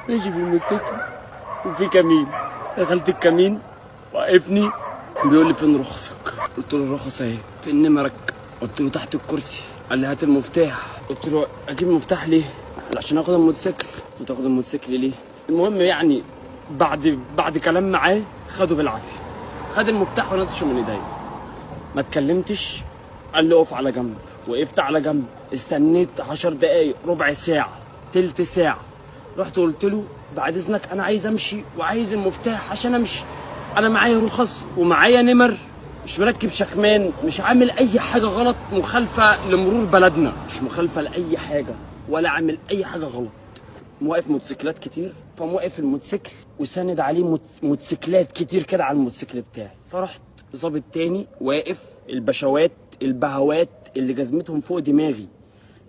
ماشي بالموتوسيكل وفي كمين، دخلت الكمين وقفني بيقول لي فين رخصك؟ قلت له الرخص اهي. فين نمرك؟ قلت له تحت الكرسي. قال لي هات المفتاح. قلت له اجيب المفتاح ليه؟ قال عشان اخد الموتوسيكل. قلت له تاخد الموتوسيكل ليه؟ المهم يعني بعد كلام معاه خده بالعافية، خد المفتاح ونطشه من ايديا. ما اتكلمتش، قال لي اقف على جنب. وقفت على جنب، استنيت 10 دقايق، ربع ساعة، تلت ساعة. رحت قلت له بعد اذنك انا عايز امشي وعايز المفتاح عشان امشي، انا معايا رخص ومعايا نمر، مش مركب شكمان، مش عامل اي حاجة غلط مخالفة لمرور بلدنا، مش مخالفة لاي حاجة ولا عامل اي حاجة غلط. موقف موتوسيكلات كتير، فموقف الموتوسيكل وساند عليه موتوسيكلات كتير كده على الموتوسيكل بتاعي. فرحت ظابط تاني واقف، البشوات البهوات اللي جزمتهم فوق دماغي،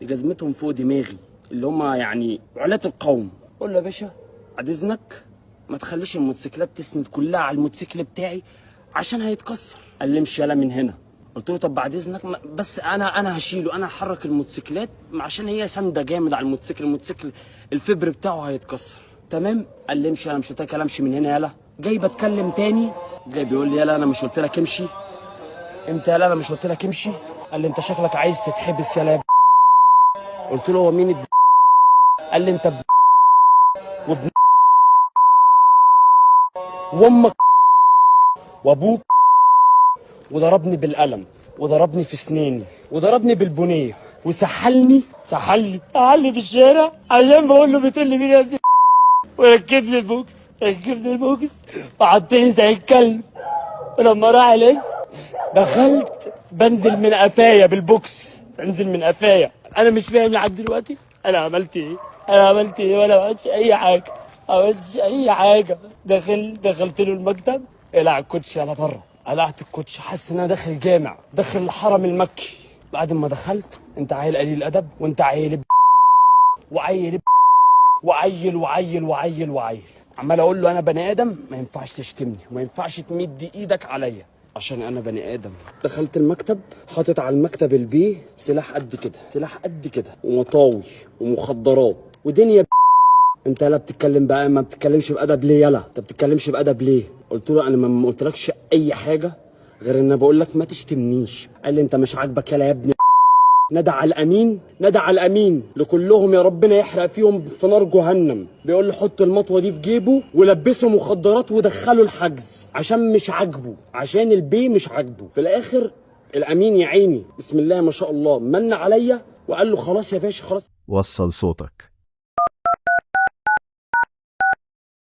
اللي جزمتهم فوق دماغي، اللي هم يعني علاة القوم. قول له يا باشا بعد اذنك ما تخليش الموتوسيكلات تسند كلها على الموتوسيكل بتاعي عشان هيتكسر. قال لي امشي يلا من هنا. قلت له طب بعد اذنك بس انا هشيله، انا هحرك الموتوسيكلات عشان هي سانده جامد على الموتوسيكل، الموتوسيكل الفبر بتاعه هيتكسر. تمام. قال لي امشي، انا مش قلت لك امشي من هنا يلا. جاي بتكلم تاني، جاي بيقول لي يلا انا مش قلت لك امشي، انت يلا انا مش قلت لك امشي. قال لي انت شكلك عايز تتحبس يلا. قلت له هو مين؟ قال لي انت وابن وامك وابوك. وضربني بالقلم، وضربني في سناني، وضربني بالبنيه، وسحلني سحلني سحلني في الشارع عشان بقول له بتقول لي مين يا ابني. وركبني البوكس، ركبني البوكس وحطني زي الكلب. ولما راح القسم دخلت بنزل من قفايا بالبوكس، بنزل من قفايا. انا مش فاهم لحد دلوقتي انا عملت ايه، انا عملت ايه، ولا ما عملتش اي حاجة، ما عملتش اي حاجة. دخلت له المكتب، قلع الكوتش يلا بره. قلعت الكوتش، حاسس ان انا داخل جامع، داخل الحرم المكي. بعد ما دخلت، انت عيل قليل الادب، وانت عيل وعيل وعيل وعيل وعيل وعيل. عمال اقول له انا بني ادم، ما ينفعش تشتمني وما ينفعش تمد ايدك عليا عشان انا بني ادم. دخلت المكتب، حاطط على المكتب البيه سلاح قد كده، سلاح قد كده، ومطاوي ومخدرات ودنيا. انت لا بتتكلم بقى، ما بتتكلمش بادب ليه؟ يلا انت بتتكلمش بادب ليه؟ قلت له انا ما قلتلكش اي حاجة غير ان انا بقول لك ما تشتمنيش. قال لي انت مش عاجبك يلا يا ابني. ندى على الامين، ندى على الامين لكلهم يا ربنا يحرق فيهم في نار جهنم. بيقول له حط المطوه دي في جيبه ولبسه مخدرات ودخله الحجز عشان مش عاجبه، عشان البيه مش عاجبه. في الاخر الامين يا عيني بسم الله ما شاء الله من عليا وقال له خلاص يا باشا خلاص. وصل صوتك.